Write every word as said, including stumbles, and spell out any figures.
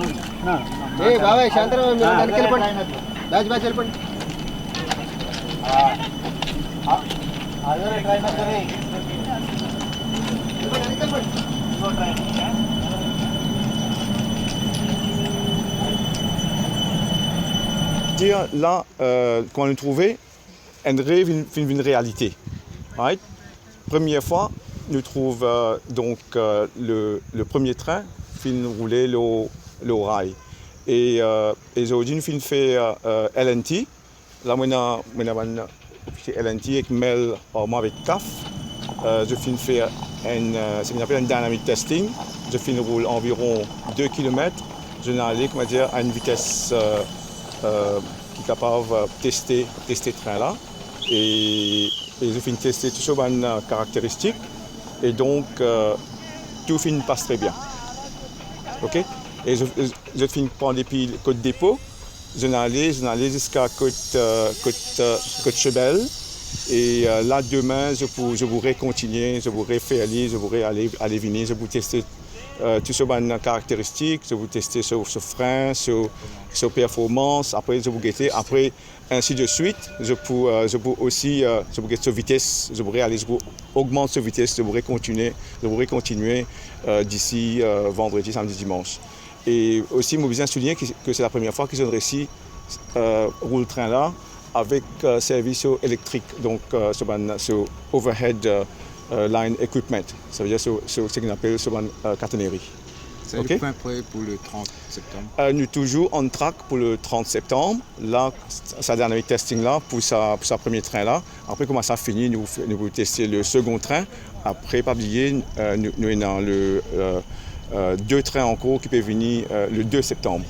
ए बाबा, शांत रहो, मेरा हाँ, नंबर अरे, फोन। Try मत करो। Batch, batch, phone. हाँ। हाँ, अरे, try मत करो। Dir la, euh, kouma nou trouve, enn rev finn, finn vinn realite. Right? Premie fwa, nou trouv, euh, donk, euh, le, le premie trin finn roule lor, lor ray. E, euh, e zordi nou finn fer, euh, L and T. La, mo ena, mo ena bann ofisie L and T ek Mel ar mwa avek CAF. Euh, zot finn fer enn, euh, seki nou apel enn dynamic testing. Zot finn roul anviron de kilomet. Zot ena ale, kouma dir, a enn vites, euh, euh, ki kapav, euh, teste, teste trin la. E, e zot finn teste tou so bann, euh, karakteristik. E donk, euh, tou finn pas tre bien. Ok? E zot, zot finn pran depi kot depo, zot ena ale, zot ena ale ziska kot, euh, kot, euh, kot Chebel. E, euh, la, demin, zot pou, zot pou rekontinie, zot pou refer li, zot pou re-, ale, ale vini, zot pou teste, euh, tou so bann karakteristik, zot pou teste so, so fren, so, so performans, apre zot pou gete, apre, ainsi de suite, zot pou, euh, zot pou osi, euh, zot pou get so vites, zot pou re-, ale, zot pou ogmant so vites, zot pou rekontinie, zot pou rekontinie, euh, disi, euh, vandredi, samdi, dimans. E osi, mo bizin souligne ki, ki se lapremier fwa ki zot inn resi, euh, roul trin la avek, euh, servi so elektrik, donk, euh, so bann, so overhead, euh, euh, line equipment, savedir so, so, seki nou apel so bann, euh, kateneri. Sa, ok? Le pwin pre pou le trant septanm. Euh, nou touzour on track pou le trant septanm. La, sa dernie testing la, pou sa, pou sa premie trin la. Apre, kouma sa fini, nou, nou pou teste le segon trin. Apre, pa bliye, euh, nou, nou ena le, euh, euh, de trin ankor ki pe vini, euh, le de septanm.